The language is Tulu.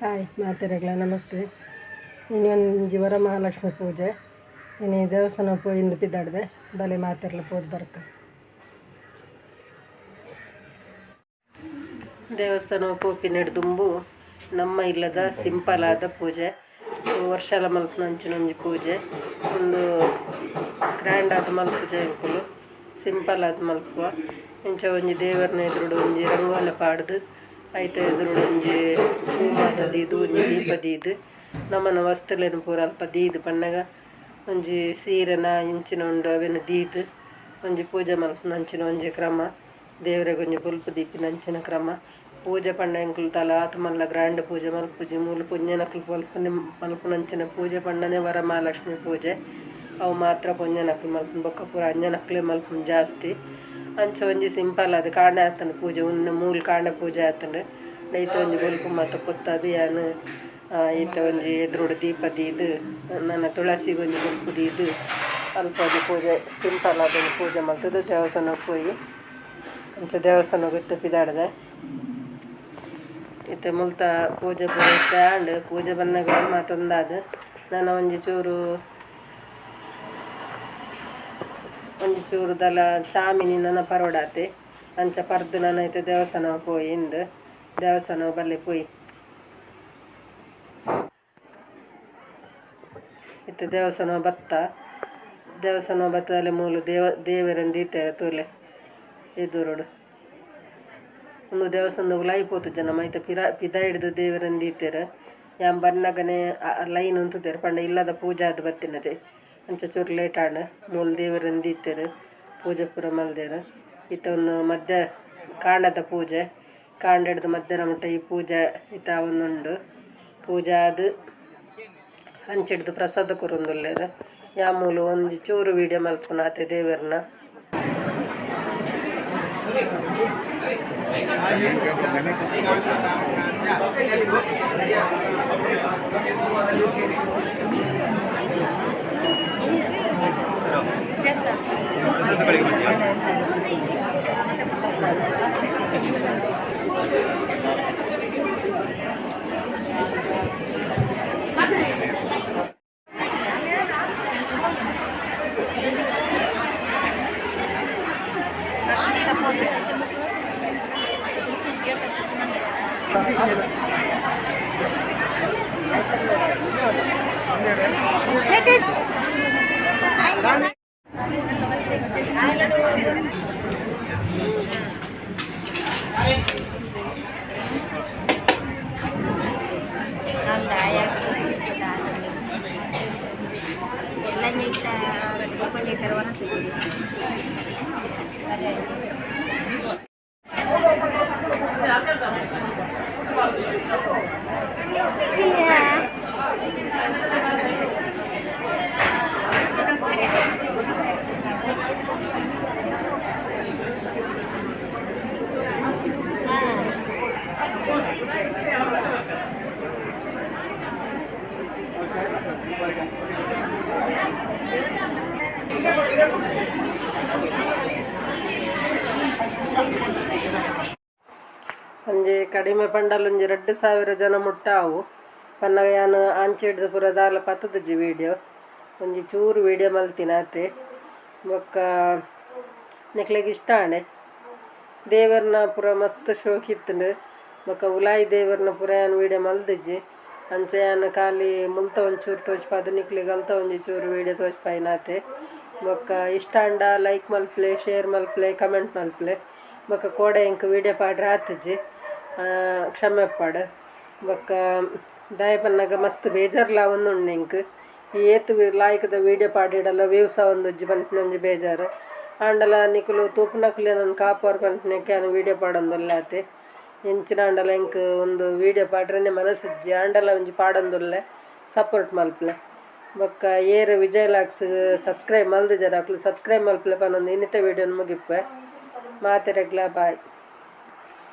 Hi ಮಾತೆರೆಗ್ಲ ನಮಸ್ತೆ. ಇನಿ ಒಂಜಿ ವರಮಹಾಲಕ್ಷ್ಮಿ ಪೂಜೆ. ಇನಿ ದೇವಸ್ಥಾನ ಪೋಯಿಂದು ಪಿದಾಡ್ದೆ ಬಲೆ ಮಾತೆರ್ಲ ಪೋದು ಬರ್ಕ. ದೇವಸ್ಥಾನ ಪೋಪಿನೆಡ್ ದುಂಬು ನಮ್ಮ ಇಲ್ಲದ ಸಿಂಪಲ್ ಆದ ಪೂಜೆ, ವರ್ಷಲ ಮಲ್ಪುನಂಚಿನ ಒಂಜಿ ಪೂಜೆ. ಉಂದು ಗ್ರ್ಯಾಂಡ್ ಆದ್ ಮಲ್ಪುಜೆ ಎಂಕುಲು, ಸಿಂಪಲ್ ಆದ್ ಮಲ್ಪುವ. ಇಂಚ ಒಂಜಿ ದೇವರ್ನ ಎದುರುಡು ಒಂಜಿ ರಂಗೋಲಿ ಪಾಡ್ದು, ಐತ ಎದುರುಡು ಒಂಜಿ ಪೂ ಮಾತ ದೀದ್, ಒಂಜಿ ದೀಪ ದೀದ್, ನಮನ ವಸ್ತುಲೆನ್ ಪೂರ ಅಲ್ಪ ದೀದ್, ಪನ್ನಗ ಒಂಜಿ ಸೀರೆನ ಇಂಚಿನ ಉಂಡು ಅವೆನ್ ದೀದ್ ಒಂಜಿ ಪೂಜೆ ಮಲ್ಪುನಂಚಿನ ಒಂಜಿ ಕ್ರಮ. ದೇವರೆಗ್ ಒಂಜಿ ಬೊಲ್ಪು ದೀಪಿನಂಚಿನ ಕ್ರಮ. ಪೂಜೆ ಪಂಡ ಎಂಕುಲು ತಲ ಆತ್ ಮಲ್ಲ ಗ್ರ್ಯಾಂಡ್ ಪೂಜೆ ಮಲ್ಪುಜಿ. ಮೂಲು ಪೊಂಜನಕುಲು ಮಲ್ಪುನಂಚಿನ ಪೂಜೆ ಪಂಡನೆ ವರಮಹಾಲಕ್ಷ್ಮಿ ಪೂಜೆ. ಅವು ಮಾತ್ರ ಪೊಂಜನಕುಲು ಮಲ್ಪುನು, ಬೊಕ್ಕ ಪೂರ ಅಂಜನಕ್ಲೆ ಮಲ್ಪುನು ಜಾಸ್ತಿ. ಅಂಚ ಒಂಜಿ ಸಿಂಪಲ್ ಆದ್ ಕಾಂಡೆ ಆತುಂಡು ಪೂಜೆ, ಉಂದು ಮೂಲು ಕಾಂಡೆ ಪೂಜೆ ಆತುಂಡು. ಐತ ಒಂಜಿ ಬೊಲ್ಪು ಮಾತ ಪೊತ್ತದು ಯಾನ್ ಈತ ಒಂಜಿ ಎದುರುಡು ದೀಪ ದೀದ್, ನನ ತುಳಸಿಗೆ ಒಂಜಿ ಬೊಲ್ಪು ದೀದ್, ಅಲ್ಪ ಒಂಜಿ ಪೂಜೆ ಸಿಂಪಲ್ ಆದ್ ಒಂಜಿ ಪೂಜೆ ಮಲ್ತುದು ದೇವಸ್ಥಾನಗ್ ಪೋಯಿ. ಅಂಚ ದೇವಸ್ಥಾನಗ್ ಇತ್ತೆ ಪಿದಾಡ್ದೆ. ಇತ್ತೆ ಮುಲ್ತ ಪೂಜೆ ಪೂರ ಇತ್ತೆ ಆಂಡ್. ಪೂಜೆ ಬನ್ನಗ ಮಾತೊಂದಾದ್ ನನ ಒಂಜಿ ಚೂರು ದಲ ಚಾಮಿನಿ ನನ ಪರೋಡಾತೆ. ಅಂಚ ಪರ್ದು ನನ ಇತ್ತೆ ದೇವಸ್ಥಾನ ಪೋಯಿ ಇಂದ್ ದೇವಸ್ಥಾನ ಬಲ್ಲೆ ಪೋಯಿ. ಇತ್ತೆ ದೇವಸ್ಥಾನ ಬತ್ತ, ದೇವಸ್ಥಾನ ಬತ್ತದಲ್ಲಿ ಮೂಲು ದೇವರೆನ್ ದೀತೆರ್ ತೂಲೆ ಎದುರುಡು. ಉಂದು ದೇವಸ್ಥಾನದ ಉಲಾಯಿ ಪೋತುಜ ನಮ ಐತ ಪಿದಾಯಿಡ್ದ್ ದೇವರೆನ್ ದೀತೆರ್. ಯಾನ್ ಬನ್ನಗನೆ ಲೈನ್ ಉಂತುದೆರ್ ಪಂಡ ಇಲ್ಲದ ಪೂಜೆ ಆದ್ ಬತ್ತಿನತೆ. ಅಂಚ ಚೂರು ಲೇಟ್ ಆಂಡ್. ಮೂಲು ದೇವರೆನ್ ದೀತೆರ್, ಪೂಜೆ ಪೂರ ಮಲ್ದೆರ್. ಇತ್ತೆ ಒಂದು ಮಧ್ಯ ಕಾಂಡದ ಪೂಜೆ, ಕಾಂಡೆಡ್ದ್ ಮಧ್ಯಾಹ್ನ ಮುಟ್ಟ ಈ ಪೂಜೆ ಇತ್ತ ಆವೊಂದುಂಡು. ಪೂಜೆ ಆದ್ ಅಂಚಿಡ್ದ್ ಪ್ರಸಾದ ಕೊರೊಂದುಲ್ಲೆರ್. ಯಾನ್ ಮೂಲು ಒಂಜಿ ಚೂರು ವೀಡಿಯೋ ಮಲ್ಪುನಾತೆ ದೇವೆರ್ನ. ಒಂಜಿ ಕಡಿಮೆ ಪಂಡಲ್ ಒಂಜಿ 2000 ಜನ ಮುಟ್ಟ ಆವು. ಪನ್ನಗ ಯಾನ್ ಆಂಚಿಡ್ದ್ ಪೂರ ದಾಲ ಪತ್ತುದುಜಿ ವೀಡಿಯೋ, ಒಂಜಿ ಚೂರು ವೀಡಿಯೋ ಮಲ್ತಿನ ಆತೆ. ಬೊಕ್ಕ ನಿಕ್ಲೆಗ್ ಇಷ್ಟ ಆಂಡೆ. ದೇವರ್ನ ಪೂರ ಮಸ್ತ್ ಶೋಕ್ ಇತ್ತುಂಡು. ಬೊಕ್ಕ ಉಲಾಯಿ ದೇವರ್ನ ಪೂರ ಯಾನ್ ವೀಡಿಯೋ ಮಲ್ದಿಜಿ. ಅಂಚ ಯಾನ್ ಖಾಲಿ ಮುಲ್ತ ಒಂಚೂರು ತೋಜ್ಪಾದ್ ನಿಕ್ಲೆಗ್ ಅಲ್ತ ಒಂಜಿ ಚೂರು ವೀಡಿಯೋ ತೋಜ್ಪಾಯಿನಾತೆ. ಬೊಕ್ಕ ಇಷ್ಟ ಆಂಡ ಲೈಕ್ ಮಲ್ಪುಲೆ, ಶೇರ್ ಮಲ್ಪುಲೆ, ಕಮೆಂಟ್ ಮಲ್ಪುಲೆ. ಬೊಕ್ಕ ಕೋಡೆ ಎಂಕ್ ವೀಡಿಯೋ ಪಾಡ್ರೆ ಆತುಜಿ, ಕ್ಷಮೆ ಇಪ್ಪಡ್. ಬೊಕ್ಕ ದಾಯೆ ಪನ್ನಗ ಮಸ್ತ್ ಬೇಜಾರ್ಲ ಆವೊಂದುಂಡು ಎಂಕ್. ಈ ಏತ್ ಲಾಯ್ಕ್ದ ವೀಡಿಯೋ ಪಾಡಿಡಲ ವ್ಯೂಸ್ ಆವೊಂದುಜ್ಜಿ ಪನ್ಪಿನ ಒಂಜಿ ಬೇಜಾರು. ಆಂಡಲ ನಿಕುಲು ತೂಪುನಕುಲು ನನ್ ಕಾಪುವರ್ ಪನ್ಪಿನಕ್ಕೆ ಯಾನ್ ವೀಡಿಯೋ ಪಾಡೊಂದುಲ್ಲೆ ಆತೆ. ಎಂಚಿನ ಆಂಡಲ ಎಂಕ್ ಒಂದು ವೀಡಿಯೋ ಪಾಡ್ರೆನೆ ಮನಸ್ಸಿಜ್ಜಿ, ಆಂಡಲ ಒಂಜಿ ಪಾಡೊಂದುಲ್ಲೆ, ಸಪೋರ್ಟ್ ಮಲ್ಪುಲೆ. ಬೊಕ್ಕ ಏರ್ ವಿಜಯ್ ಲಾಕ್ಸ್ ಸಬ್ಸ್ಕ್ರೈಬ್ ಮಲ್ದಿಜರ ಅಕ್ಲು ಸಬ್ಸ್ಕ್ರೈಬ್ ಮಲ್ಪುಲೆ ಪನೊಂದು ಇನ್ನಿತ ವೀಡಿಯೋನ್ ಮುಗಿಪುವೆ. ಮಾತೆರೆಗ್ಲಾ ಬಾಯ್.